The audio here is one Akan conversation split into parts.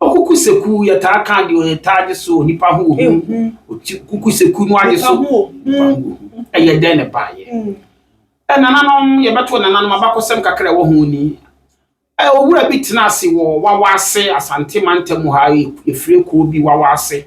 Okuku seku yɛtaa ka deɛ yɛtaa gye so nipa ho ohu. Okuku seku no agye so nipa ho ohu. Ɛyɛ dɛn na ɛbaeɛ? Nananom yɛbɛto nananom abakɔsɛm kakra ɛwɔ ho ni. Owura bi tena ase wɔ Wawase Asante mantam ha, yɛfrɛ kuo bi Wawase.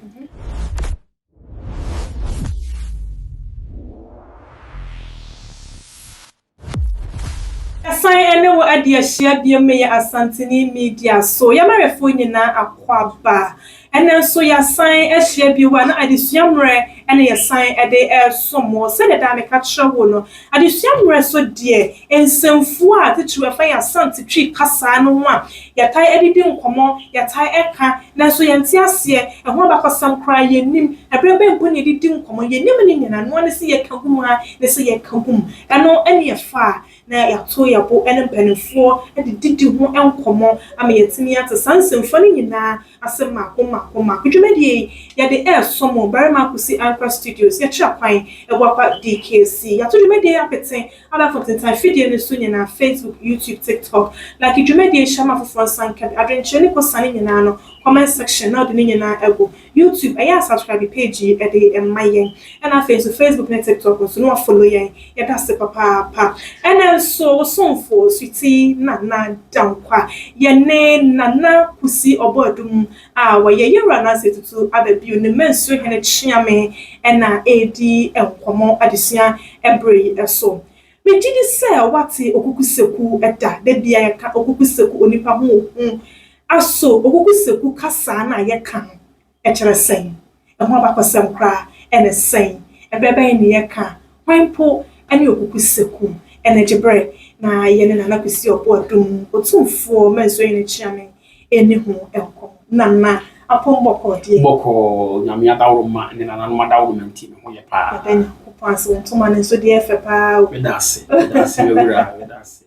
Yɛsan ne wo adi ahyia bio meyɛ Asanteni Media so. Yɛmarɛfoɔ nyinaa akwaaba. Ɛnɛ nso yɛasan ahyia bio a na adesua mmerɛ ɛna yɛsan de ɛresom wo. Sɛdeɛ daa meka kyerɛ wo no, adesua mmerɛ so deɛ nsɛmfua a titiriw ɛfa yɛn Asante Twi kasaa no ho a yɛtae de di nkɔmmɔ, yɛtae ɛka, nanso yɛnte aseɛ, ɛho abakɔsɛm koraa yɛnnim, ɛberɛ bɛn mpo na yɛde di nkɔmmɔ, yɛnnim ne nyinaa, noa ne sɛ yɛka gu mu ara ne sɛ yɛka gu mu. Ɛno ne ɛfa a na yɛato yɛn bo ne mpanimfoɔ de didi ho nkɔmmɔ ama yɛatumi ate saa nsɛmfua no nyinaa ase mmaako mmaako mmaako. Dwumadie yi, yɛde ɛresom mo, Barima Kusi Ankrah Studios, yɛkyerɛ kwan, Abuakwa DKC. Yɛato dwumadie yi apete abɛɛfo ntentan fidie no so nyinaa, Facebook, YouTube, TikTok. Like dwumadie yi, hyɛ ma afoforɔ nsa nka bi. Adwenkyerɛ ne kosane nyinaa no, comment section na wode ne nyinaa agu. YouTube, ɛyɛ a subscribe page yi de ma yɛn. Ɛna afei nso Facebook ne TikTok nso na wafollow yɛn. Yɛda ase papaapa. Ɛnɛ nso wo somfo Sweetie Nana Dankwa, yɛne Nana Kusi Ɔbɔadum a wɔyɛ Yɛwura Nancy Tutu aba bio ne Mansuo Hene Kyeame ɛna ɛredi nkɔmmɔ adesua ɛberɛ yi so. Megye di sɛ woate Okukuseku da. Da biara yɛka Okukuseku, onipa ho ohu. Aso Okukuseku kasa no a yɛka no, ɛkyerɛ sɛn? Ɛho abakɔsɛm koraa ɛne sɛn? Ɛberɛ bɛn ne yɛka? Hwan mpo ne Okukuseku? Ɛna gye berɛ na yɛne Nana Kwesi Ɔboadum, Otumfoɔ Mansuo Hene Kyeame ɛni ho nkɔmmɔ. Nana, apɔm bɔkɔɔ deɛ? Bɔkɔɔ, Nyame adaworoma ne nananom adaworoma nti me ho yɛ paa. Yɛda Nyankopɔn ase, wo ntoma no nso deɛ ɛfɛ paa o. Meda ase, meda ase mewura, meda ase.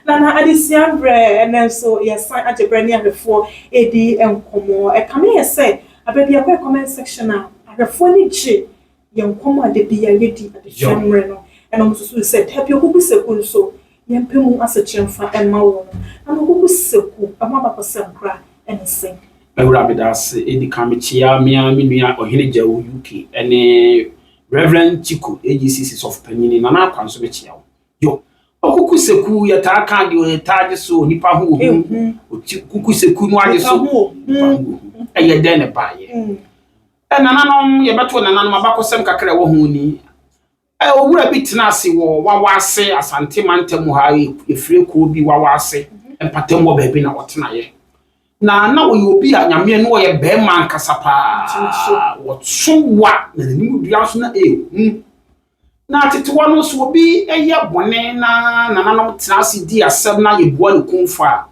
Nana, adesua berɛ ɛnɛ nso yɛsan agye berɛ ne ahwɛfoɔ ɛdi nkɔmmɔ. Ɛkame yɛ sɛ abɛ bi akɔyɛ comment section a ahwɛfoɔ ani gye yɛn nkɔmmɔ a da bi a yɛdi adesua mmerɛ no. Ɛna wɔn nso sɛ dabi Okukuseku nso yɛmpɛ mu asekyerɛ mfa ɛmma wɔn. Nana, Okukuseku ɛho abakɔsɛm koraa ɛne sɛn? Mewura, meda ase. Ɛdi kan mekyia mea me nua Ɔhene Gyawu UK ɛne Reverend Chiku AGCC sɔfo panyini Nana Akwa nso mekyia wo. Yo, Okukuseku yɛtaa ka deɛ yɛtaa gye so nipa ho ohu. Okukuseku no agye so nipa ho ohu. Ɛyɛ dɛn na ɛbaeɛ? Nananom yɛbɛto nananom abakɔsɛm kakra ɛwɔ ho ni. Owura bi tena ase wɔ Wawase Asante mantam ha, yɛfrɛ kuo bi Wawase mpatam wɔ baabi na ɔtenaeɛ. Na na ɔyɛ obi a Nyame no ɔyɛ bɛrima ankasa paa. Wɔso wa na n'anim dua nso na ɛhu. Na tetewa no nso obi yɛ bɔne na nananom tena ase di asɛm na yɛbua ne kumfɔ a,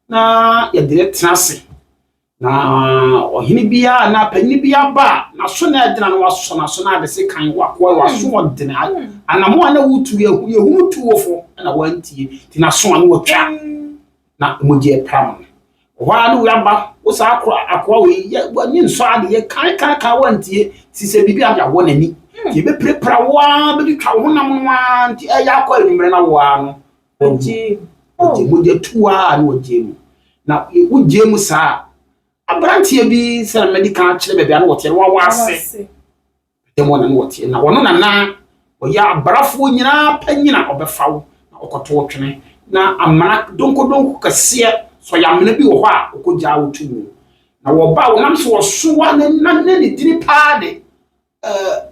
na yɛde no tena ase. Na ɔhene biara na panyin biara ba a, n'aso na ɛdena na wasɔ n'aso na ade se kan wakoa waso ɔdene anamo a na wotu yɛhunu tu wɔ fo na wantie nti n'aso a na watwa na mogya apram no. Hɔ ara ne wei aba wo saa akoa wei yɛ w'ani nsɔ ade yɛ kan kan kan wantie ti sɛ biribi a de awɔ n'ani nti ebɛpirapira wo ara bɛtwitwa wo honam no ara nti ɛyɛ akɔ anwummerɛ na wo ara no Ɔgye mogya tu ara na wɔgye mu. Na wogye mu saa aberanteɛ bi sɛ na mɛdi kan akyerɛ baabi a na wɔteɛ no wawa ase dɛm wɔn na na wɔteɛ na wɔn nana ɔyɛ abrafoɔ nyinaa panyin a ɔbɛfa wo na ɔkɔto wo twene na amena donkodonko kɛseɛ sɔyɛ amena bi wɔ hɔ a ɔkɔgyaa wo to mu na wɔba wɔnam so wɔsoa na na ne dini paa de ɛɛ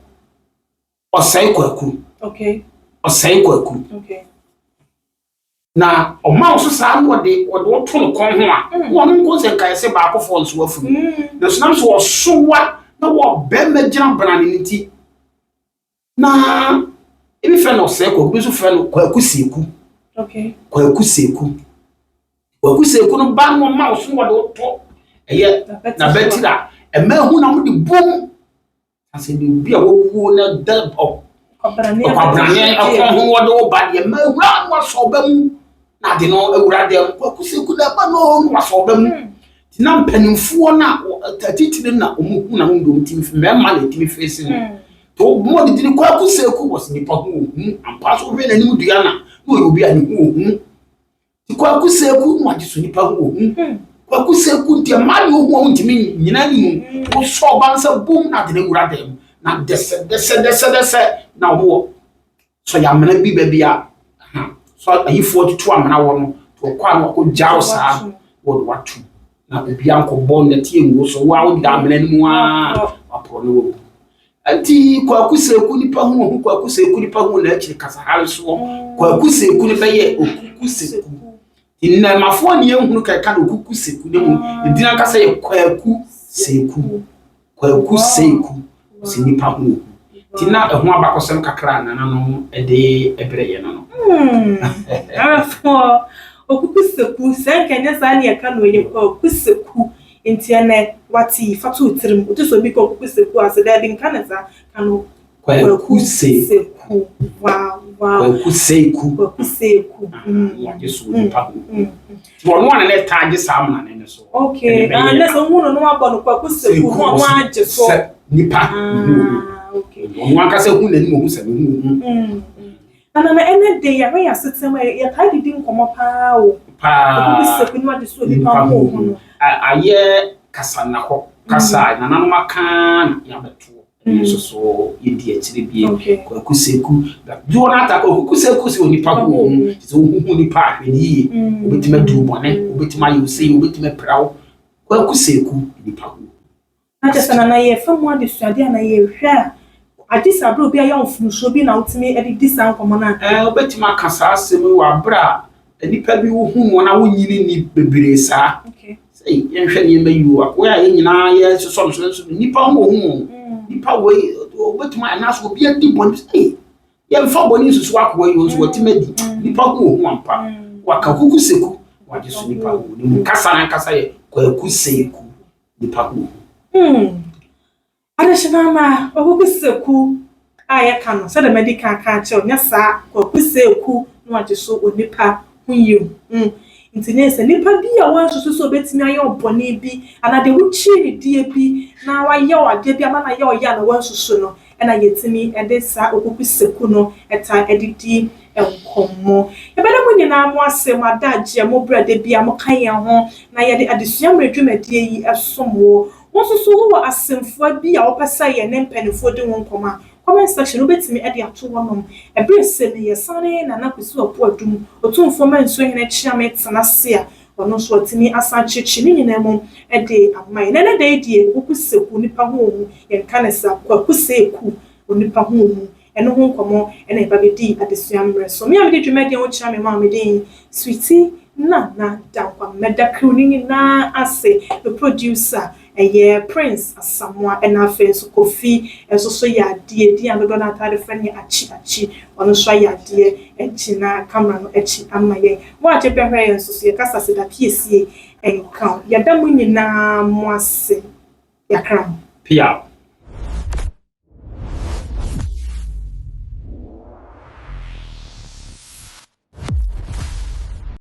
Ɔsɛe Kwaku. Okay. Ɔsɛe Kwaku. Okay. Na ɔma wo so saa na ɔde ɔde wo to no kɔn ho a, wɔn nko sɛ nkae sɛ baakofoɔ nso afunu. Na so nam so ɔsowa na wɔ bɛrima gyina brane ne ti. Na ebi frɛ no Ɔsɛe Kwaku, ebi nso frɛ no Kwaku Sieku. Okay. Kwaku Sieku. Kwaku Sieku no ba no ɔma wo so na ɔde wo to ɛyɛ n'abatiri a ɛma ehu na mo de bom. Asɛ de obi a wawuo na da Ɔkwabrane ɔkwabrane ɛkɔn ho wɔde wo ba deɛ ma awura no wasɔ ɔba mu na ade no awura dɛm Kwaku Seku na ɛba no no wasɔ ɔba mu nti na mpanimfoɔ no a atitire na wɔn hu na wɔn dɔm timi mmarima na ɛtumi fesi no nti wɔn wɔde dini Kwaku Seku wɔ sɛ nipa ho ohu ampa so hwɛ n'anim dua na na ɔyɛ obi a ne ho ohu nti Kwaku Seku na wagye so nipa ho ohu. Kwaku Seku deɛ mmaa deɛ ohu a wontumi nyina ne mu. Wosɔ ɔba nsa bom na ade no awura dan mu. Na dɛsɛ dɛsɛ dɛsɛ dɛsɛ na wɔn wɔ sɔ yɛ amena bi baabi a sɔ ayifoɔ tutu amena wɔ no wɔkɔ a na wɔkɔ gyaw saa wɔde wato na obi ankɔbɔ nnɛteɛ ngu so wo a woda amena no mu a waporɔ no wawu. Nti Kwaku Seku nipa hu ohu Kwaku Seku nipa hu n'akyiri kasahare soɔ Kwaku Seku no bɛyɛ Okuku Seku. Nnɛɛmafoɔ ne yɛnhunu kɛka no Okuku Seku ne mu edin ankasa yɛ Kwaku Seku. Kwaku Seku sɛ nipa hu ohu. Nti na ɛho abakɔsɛm kakra a nananom de brɛ yɛn no no. Arafoɔ, Okuku Seku, sɛ nka ɛnyɛ saa ne yɛka no ɛyɛ Kwaku Seku. Nti ɛnɛ wate yi fa to wo tirim. Wote sɛ obi ka Okuku Seku a sɛ daabi nka ne saa ka no Kwaku Seku. Wow. Kwaku Seku. Kwaku Seku. Wagye so nipa ho. Nti ɔno a na ne taa gye saa amena ne so. Okay. Ah, na sɛ ohun no no wabɔ no Kwaku Seku ho a agye so. Sɛ nipa. Ah, okay. Ɔno ankasa hu n'anim ohu sɛ ne ho hu. Na na ɛnɛ de yɛhwɛ yɛ asetena mu yɛtaa didi nkɔmmɔ paa o. Paa. Kwaku Seku no agye so nipa ho hu no. Ayɛ kasa na hɔ. Kasa nananom aka na yɛabɛtoɔ. Nso so yɛdi akyire bie. Kwaku Seku doɔ no ata Kwaku Seku sɛ onipa ho wɔ mu sɛ wohuhu nipa ahwɛ ne yie wobɛtumi adi wo bɔne wobɛtumi ayɛ wo sei wobɛtumi apira wo. Kwaku Seku nipa ho. Na kyerɛ sɛ nana yɛfa mu adesuadeɛ a na yɛhwɛ a agye sɛ aberɛ obi ayɛ wo mfomsoɔ bi na wotumi de di saa nkɔmmɔ no a. Wobɛtumi aka saa asɛm yi wɔ aberɛ a nnipa bi wohu wɔn a wonyini ni bebree saa. Sɛ yɛnhwɛ nneɛma yi o, akoa a yɛn nyinaa yɛsosɔ no so nso nnipa ho wɔ ho. Nnipa wei wobɛtumi anaasɛ obi adi bɔne sɛ yɛmfa bɔne nsusu akoa yi o nso watumi adi. Nnipa ho wɔ ho ampa. Waka Kuku Seku wagye so nnipa ho. Ne mu kasa n'ankasa yɛ Kwaku Seku nipa ho. Adehyemama Kwaku Seku a yɛka no sɛdeɛ madi kan aka akyerɛ wo nyɛ saa Kwaku Seku na wagye so onipa ho yie. Nti ne sɛ nipa bi a wansusu sɛ obetumi ayɛ ɔbɔne bi anaa deɛ wokyie ne die bi na wayɛ adeɛ bi ama na ayɛ ɔyɛ a na wansusu no ɛna yɛtumi de saa Okuku Seku no ɛta de di nkɔmmɔ. Yɛbɛda mo nyinaa mo ase mo adagyeɛ mo berɛ da bi a moka yɛn ho na yɛde adesua mmerɛ dwumadie yi ɛsom wo. Wo nso so wowɔ asɛmfua bi a wopɛ sɛ yɛne mpanimfoɔ di ho nkɔmmɔ a, comment section wobɛtumi de ato hɔnom. Ɛberɛ sɛ no yɛsane Nana Kwesi Ɔpo Adum, Otumfoɔ Mansuohene Kyeame tena ase a ɔno nso watumi asan kyerɛkyerɛ ne nyinaa mu de ama yɛn. Na ɛnɛ da yi deɛ Okuku Seku nipa ho ohu, yɛnka ne saa, Kwaku Seku onipa ho ohu. Ɛno ho nkɔmmɔ ɛna yɛba bɛdi adesua mmerɛ so. Me a mede dwumadie ho kyerɛ me ma me din Sweetie Nana Dankwa mmɛda crew ne nyinaa ase. Me producer ɛyɛ Prince Asamoah ɛna afei nso Kofi nso so yɛ adeɛ din a dodoɔ no ataade frɛ no akyi akyi ɔno nso ayɛ adeɛ gyina camera no akyi ama yɛn. Mo a gye bɛhwɛ yɛn nso so yɛkasa sɛ da piesie nka. Yɛda mo nyinaa mo ase. Yɛakra mo. Pia.